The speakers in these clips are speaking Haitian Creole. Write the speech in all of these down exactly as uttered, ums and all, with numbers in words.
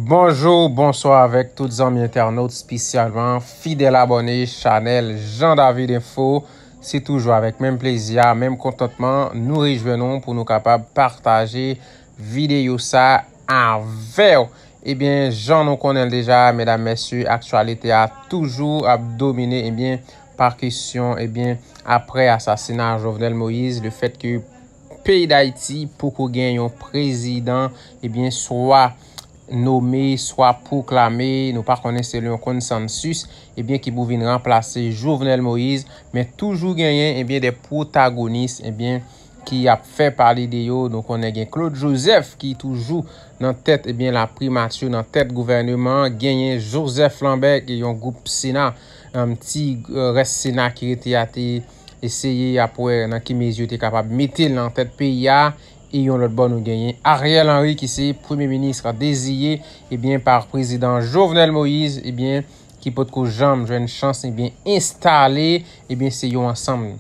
Bonjou, bonswa avèk tout zanmi entènot, espesyalman fidèl abòne chanèl Jean David Info. Se toujou avèk menm plezi a, menm kontantman nou rejwenn nou pou nou kapab pataje videyo sa avè w. Ebyen, jan nou konnen l deja, medam, mesye, aktyalite a toujou ap domine, ebyen, pa kesyon, ebyen, aprè asasina Jovenel Moïse, le fèt ke peyi Dayiti poko gen yon prezidan, ebyen, swa nome, swa pwoklame, nou pa konnen selon yon konsansis, ebyen, ki pou vin ranplase Jovenel Moïse, men toujou genyen, ebyen, de pwotagonis, ebyen, ki ap fè pale de yo. Nou konnen gen Claude Joseph ki toujou nan tèt, ebyen, la primati, nan tèt gouvèneman an. Genyen Joseph Lambert ki yon gwoup Sena, um, ti, uh, rès Sena ki rete a te eseye ap wè nan ki mezi yo te kapab mete l nan tèt peyi a. E yon lòt bò, nou genyen Ariel Henry ki se premye minis deziye, ebyen, pa prezidan Jovenel Moïse, ebyen, ki potko janm jwenn chans, ebyen, enstale, ebyen, se yon ansanm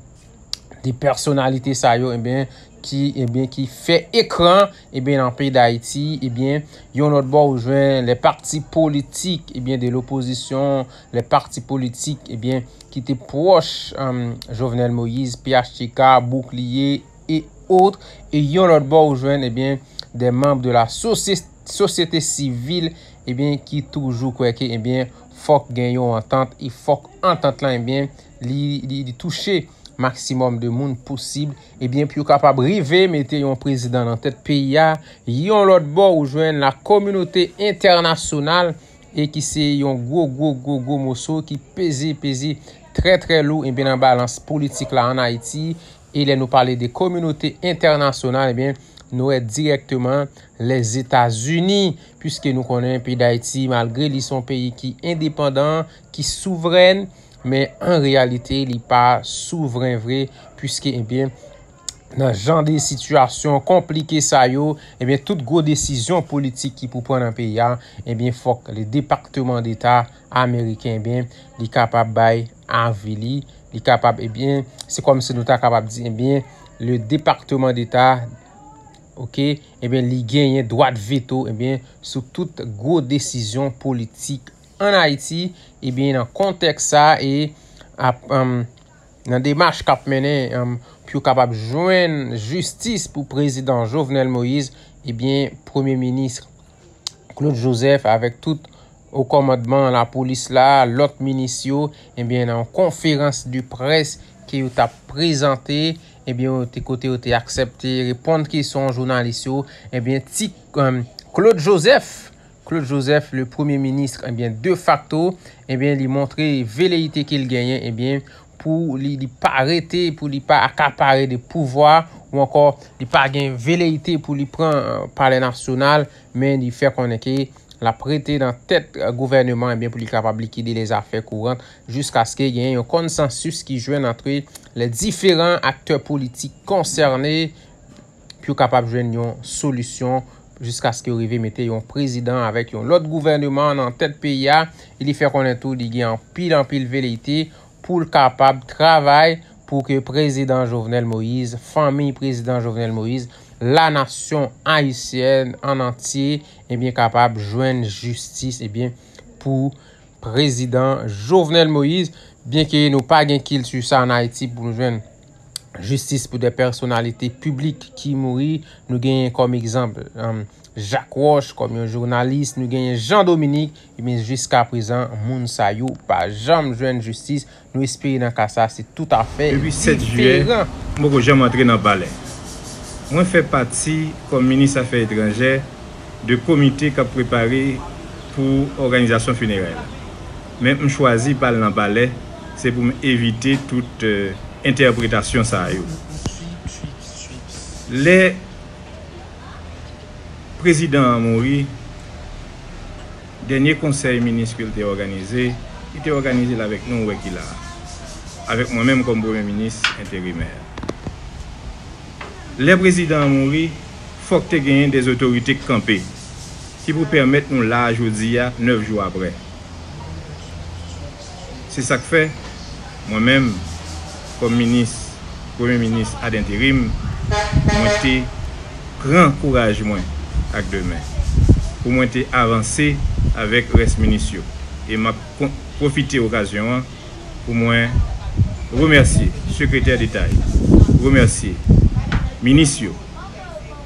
de pèsonalite sa yo, ebyen, ki, ebyen, ki fè ekran, ebyen, nan peyi Dayiti, ebyen, yon lòt bò, ou jwenn les partis politiques, ebyen, de l'opposition, les partis politiques, ebyen, ki te pwòch, um, Jovenel Moïse, P H T K, Bouclier, et autres. E yon lòt bò, ou jwenn, ebyen, des membres de la sosyete, sosyete sivil, ebyen, ki toujou kwè ke, ebyen, fòk gen yon antant, e fòk antant lan, ebyen, li, li, li touche maksimòm de moun posib, ebyen, pou yo kapab rive mete yon prezidan nan tèt peyi a. Yon lòt bò, ou jwenn la kominote entènasyonal, e ki se yon gwo, gwo, gwo, gwo moso ki peze, peze trè, trè lou, ebyen, nan balans politik la ann Ayiti. E lè nou pale de kominote entènasyonal, ebyen, nou wè dirèkteman Lèzetazini, piske nou konnen peyi Dayiti, malgre li se yon peyi ki endepandan, ki souvrèn, men an reyalite, li pa souvren vre, piske, ebyen, nan jan de sitiyasyon konplike sa yo, ebyen, tout gwo desizyon politik ki pou pran nan peyi a, ebyen, fòk le Departement d'État ameriken, ebyen, li kapab bay avi li, li kapab, ebyen, se kòmsi nou ta kapab di, ebyen, le Departement d'État, oke, ebyen, li genyen dwa de veto, ebyen, sou tout gwo desizyon politik ann Ayiti, ebyen, nan kontèks sa e ap, um, nan demach k ap mennen, um, pou yo kapab jwenn jistis pou prezidan Jovenel Moïse, ebyen, premye minis Claude Joseph avèk tout o kòmandman lapolis la, lòt minis yo, ebyen, nan yon konferans de près ke yo t ap prezante, ebyen, yo te, kote yo te aksepte reponn kesyon jounalis yo, ebyen, ti, um, Claude Joseph, Claude Joseph, le premye minis, ebyen, de facto, ebyen, li montre veleyite ke l genyen, ebyen, pou li, li pa rete, pou li pa akapare de pouvwa, ou ankò li pa gen veleyite pou li pran, euh, Palè Nasyonal, men li fè konnen ke l ap rete nan tèt, euh, gouvèneman, ebyen, pou li kapab likide lèzafè kourant, jiskaske genyen yon konsansis ki jwenn antre les différents acteurs politiques concernés, pou yo kapab jwenn yon solisyon jiskaske yo rive mete yon prezidan avèk yon lòt gouvèneman nan tèt peyi a. E li fè konnen tou li gen anpil, anpil veleyite pou l kapab travay pou ke prezidan Jovenel Moïse, fanmi prezidan Jovenel Moïse, la nasyon ayisyèn an antye, ebyen, kapab jwenn jistis, ebyen, pou prezidan Jovenel Moïse. Byenke nou pa gen kilti sa ann Ayiti pou nou jwenn jistis pou de pèsonalite piblik ki mouri, nou genyen kòm egzanp, um, Jacques Roche kòm yon jounalis, nou genyen Jean Dominique, ebyen, jiska prezan, moun sa yo pa janm jwenn jistis. Nou espere nan ka sa, se toutafè diferan. Depi sèt jiyè, m poko janm antre nan palè. Mwen fè pati, kòm minis afè etranjè, de komite k ap prepare pou òganizasyon fineray la. Men m chwazi pa al nan palè, se pou m evite tout, euh, entèpretasyon sa yo. Lè prezidan an mouri, dènye konsèy minis ke l te òganize, li te òganize l avèk nou, ou wè ki la a, avèk mwen menm kòm premye minis enterimè. Lè prezidan an mouri, fòk te genyen de otorite k kanpe, ki pou pèmèt nou la a jodi a, nèf jou aprè. Se sa k fè, mwen menm, kòm minis, premye minis ad interim, mwen te pran kouraj mwen ak de men. pou mwen te avanse avèk rès minis yo. E m ap kon- pwofite okazyon an pou mwen remèsye Sekretè Deta yo, remèsye minis yo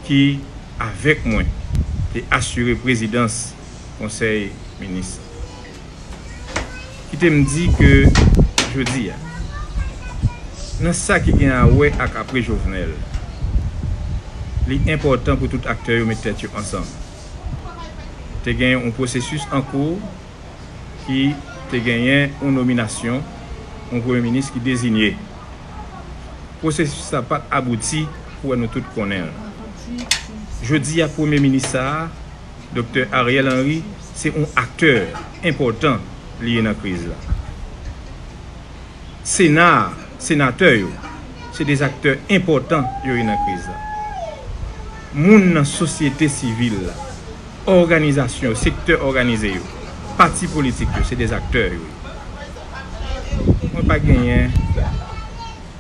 ki, avèk mwen, te asire prezidans Konsèy Minis. Kite m di ke jodi a, nan sa ki gen a wè ak apre Jovenel, li enpòtan pou tout aktè yo met tèt yo ansanm. Te gen yon pwosesis an kou ki te genyen yon nominasyon yon premye minis ki deziye. Pwosesis la pa t abouti pou wè nou tout konnen l. Jodi a, premye minis sa a, Doktè Ariel Henry, se yon aktè enpòtan li ye nan kriz la. Sena a, senatè yo, se de aktè enpòtan yo ye nan kriz la. Moun nan sosyete sivil la, òganizasyon yo, sektè òganize yo, pati politik yo, se de aktè yo ye. Mwen pa genyen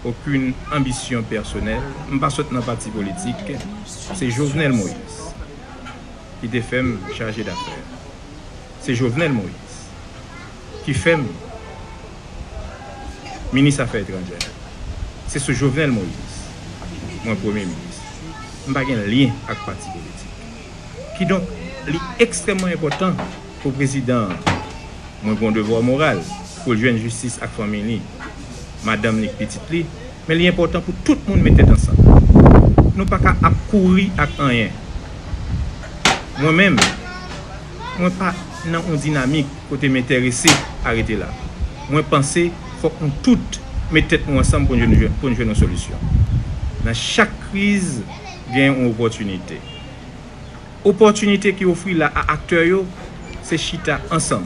okenn anbisyon pèsonèl, m pa sot nan pati politik. Se Jovenel Moïse ki te fè m chaje dafè. Se Jovenel Moïse ki fè m minis afè etranjè. Se sou Jovenel Moïse mwen premye minis. M pa gen lyen ak pati politik. Kidonk, li ekstrèmman enpòtan pou prezidan an, mwen gen yon devwa moral pou l jwenn jistis ak fanmi li, madanm li, pitit li, men li enpòtan pou tout moun met tèt ansanm. Nou pa ka ap kouri ak anyen. Mwen menm, mwen pa nan yon dinamik kote m enterese a rete la. Mwen panse fòk nou tout met tèt nou ansanm pou n jwenn, pou n jwenn yon solisyon. Nan chak kriz, gen yon opòtinite. Opòtinite ki ofri la a aktè yo, se chita ansanm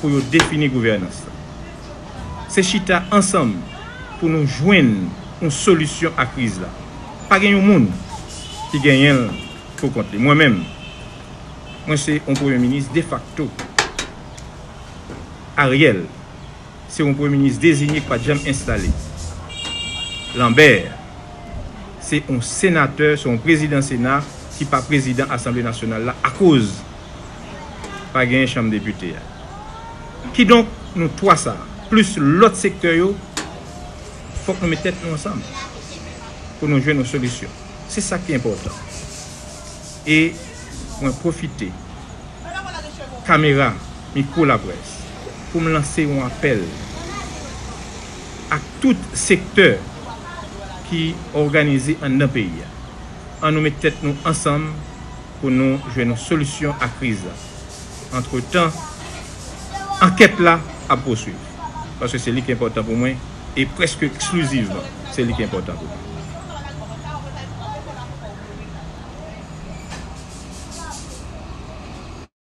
pou yo defini gouvènans la. Se chita ansanm pou nou jwenn yon solisyon a kriz la. Pa gen yon moun ki genyen l pou kont li. Mwen menm, mwen se yon premye minis defakto. Ariel, se yon premye minis deziye ki pa t janm enstale. Lambert, se yon senatè, se yon prezidan Sena ki pa prezidan Asanble Nasyonal la akoz pa genyen chanm depite a. Kidonk, nou twa sa, plis lòt sektè yo, fòk nou met tèt nou ansanm pou nou jwenn yon solisyon. Se sa ki enpòtan. E mwen pwofite kamera, mikwo laprès, pou m lanse yon apèl ak tout sektè ki òganize anndan peyi a. Ann nou met tèt nou ansanm pou nou jwenn yon solisyon a kriz la. Antretan, ankèt la ap pouswiv, paske se li ki enpòtan pou mwen, e prèske eksklizivman, se li ki enpòtan pou mwen.